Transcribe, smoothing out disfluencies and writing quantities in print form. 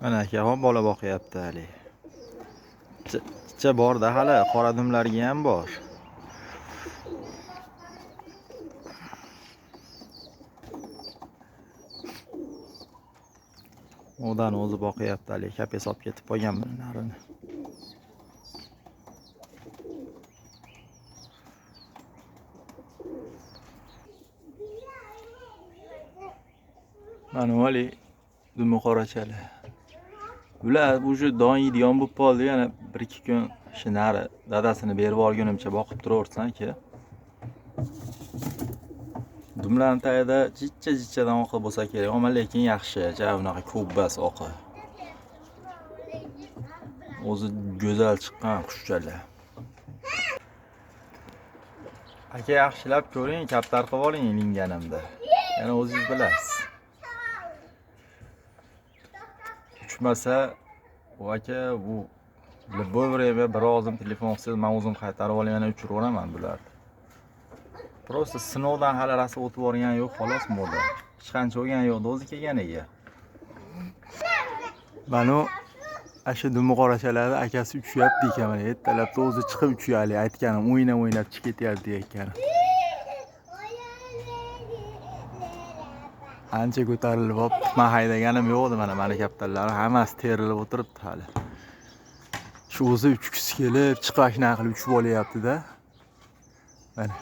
Mana akaxon bola boqyapti hali. Chicha borda hali, qora dumlarga ham bor. Odan o'zi boqyapti hali, kapes olib ketib qolgan buni narini. Mana hali dumi qorachalar. Bular уже don yeydigan bo'lib qoldi, yana 1-2 kun shu nari dadasini berib yuborgunimcha boqib turaversan aka. Dumlarni tagida jichcha-jichchadan oqi bo'lsa kerak, ammo lekin yaxshi, ja unaqa ko'p bas oqi. O'zi go'zal chiqqan qushchalar. Aka yaxshilab ko'ring, kaptar qilib oling ilinganimda. Yana o'zingiz bilasiz. Uchmasa u aka bu любой время bir og'zim telefon qilsangiz, men o'zim qaytarib olib yana uchiraveraman bularni. Просто sinovdan hali rosa o'tib yuborgan yo'q, xolos moda. Hech qancha bo'lgan yo'q, o'zi kelganiga. Mana shu dumi qorachalarni akasi uchyapti ekan, mana ertalabda o'zi chiqib uchyapti, aytganim o'ynab-o'ynab chiqib ketyapti deyotganim. Ancha ko'tarilib olibdi. Men haydaganim yo'q edi, mana kaptarlar hammasi terilib o'tiribdi hali. Shu o'zi uchgisi kelib, chiqib shunaqa qilib uchib olyapti-da. Mana.